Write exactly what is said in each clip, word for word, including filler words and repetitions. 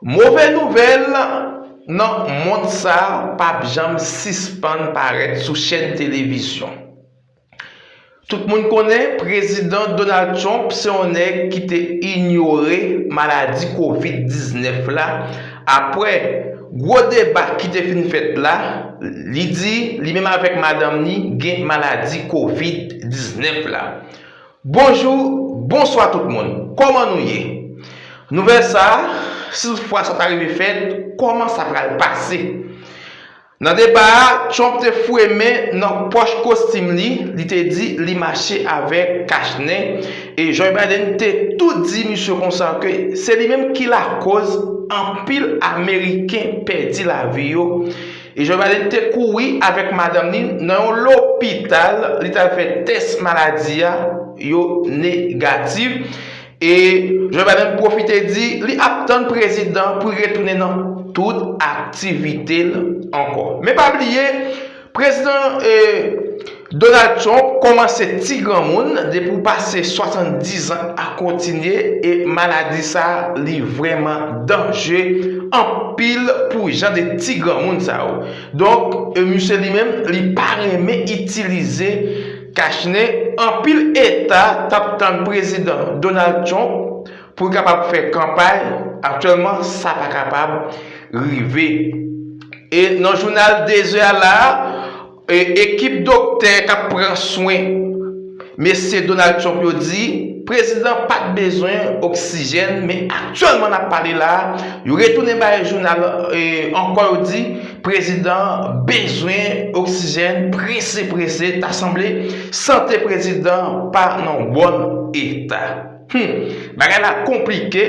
Move nouvèl nan mond sa a p ap janm sispann parèt sou chèn televizyon. Tout moun konnen Prezidan Donald Trump se yon nèg ki te inyore maladi kovid diznèf la. Apre gwo deba ki te fin fèt la, li di li menm avèk madanm li gen maladi kovid diznèf la. Bonjou, bonswa tout moun. Kòman nou ye? Nouvèl sa a, si toutfwa sa ta rive fèt, kòman sa pral pase? Nan deba a, Trump te foure men nan pòch kostim li, li te di li mache avèk kachnen, e Joe Biden te tou di misye konsa ke se li menm ki lakoz anpil Ameriken pèdi lavi yo. E Joe Biden te kouri avèk madanm li nan yon lopital, li t al fè tès maladi a, yo negatif. E Joe Biden pwofite di li ap tann prezidan pou l retounen nan tout aktivite l ankò. Men pa bliye, Prezidan eh, Donald Trump kòmanse ti granmoun, depi w pase swasanndiz an ak kontinye, e maladi sa a, li vrèman danje anpil pou jan de ti granmoun sa yo. Donk, eh, misye li menm, li pa renmen itilize kachnen. Anpil eta t ap tann prezidan Donald Trump pou l kapab fè kanpay. Aktyèlman, sa pa kapab rive. E nan jounal dezè a la, e, ekip doktè k ap pran swen mesye Donald Trump yo di prezidan pa t bezwen oksijèn, men aktyèlman n ap pale la, yo retounen bay jounal, e, ankò, yo di prezidan bezwen oksijèn prese prese, ta sanble sante prezidan pa nan bòn eta. Hmm, bagay la konplike.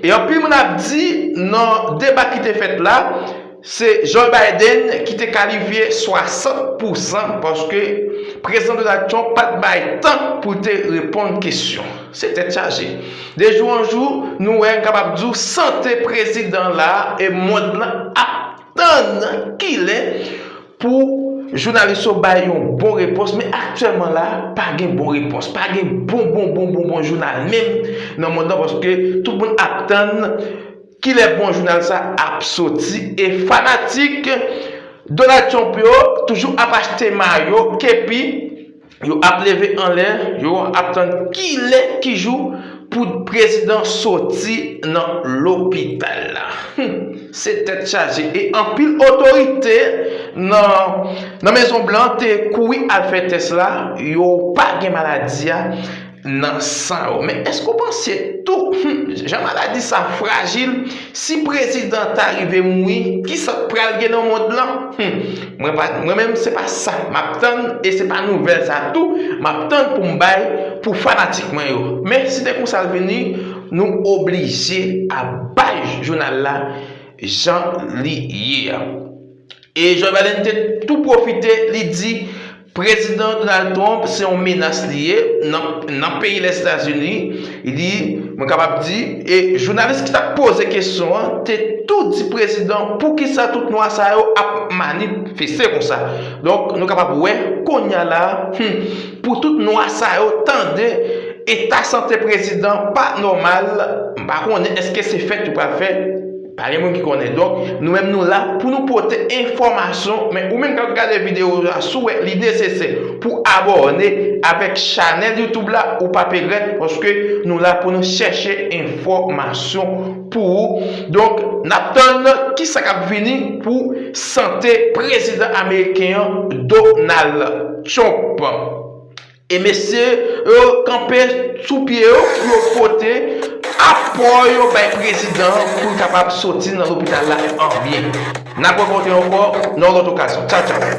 E anpil moun ap di nan deba ki te fèt la, se Joe Biden ki te kalifye swasant pousan paske prezidan Donald Trump pa t bay tan pou l te reponn kesyon. Se tèt chaje. De jou an jou, nou wè, m kapab di w, sante prezidan la e mond lan ap tann kilè pou jounalis yo bay yon bon repons, men aktyèlman la, pa gen bon repons, pa gen bon, bon, bon, bon, bon jounal menm nan mond lan, paske tout moun ap tann kilè bon jounal sa ap soti, e fanatik Donald Trump yo toujou ap achte mayo, kepi, yo ap leve anlè, yo ap tann kilè, ki jou pou prezidan soti nan lopital la. Hmm, se tèt chaje. E anpil otorite nan, nan Mezon Blan te kouri al fè tès la, yo pa gen maladi a nan san yo. Men èske w panse tou, hmm, jan maladi sa frajil, si prezidan ta rive mouri, kisa k pral gen nan mond lan? Hmm, mwen pa, mwen menm, se pa sa m ap tann, e se pa nouvèl sa tou m ap tann pou m bay pou fanatik mwen yo. Men si te konsa l vini, nou oblije ap bay jounal la jan li ye a. E Joe Biden te tou pwofite, li di prezidan Donald Trump se yon menas li ye nan, nan peyi Lèzetazini. Li di, mwen kapab di, e jounalis ki t ap poze kesyon an te tou di prezidan poukisa tout nwa sa yo ap manifeste konsa. Donk, nou kapab wè kounye a la, hmm, pou tout nwa sa yo tande eta sante prezidan pa nòmal, m pa konnen èske se fèt yo pral fè. Pa gen moun ki konnen. Donk, nou menm nou la pou nou pote enfòmasyon. Men ou menm k ap gade videyo a, si w wè li nesesè pou abòne avèk chanèl YouTube la, ou pa pe regrèt, paske nou la pou nou chèche enfòmasyon pou ou. Donk, n ap tann kisa k ap vini pou sante prezidan ameriken an, Donald Trump. E mesye yo kanpe sou pye yo pou yo pote apò yo bay prezidan an pou l kapab soti nan lopital la an byen. N ap rankontre ankò nan yon lòt okazyon. Tchaw, tchaw.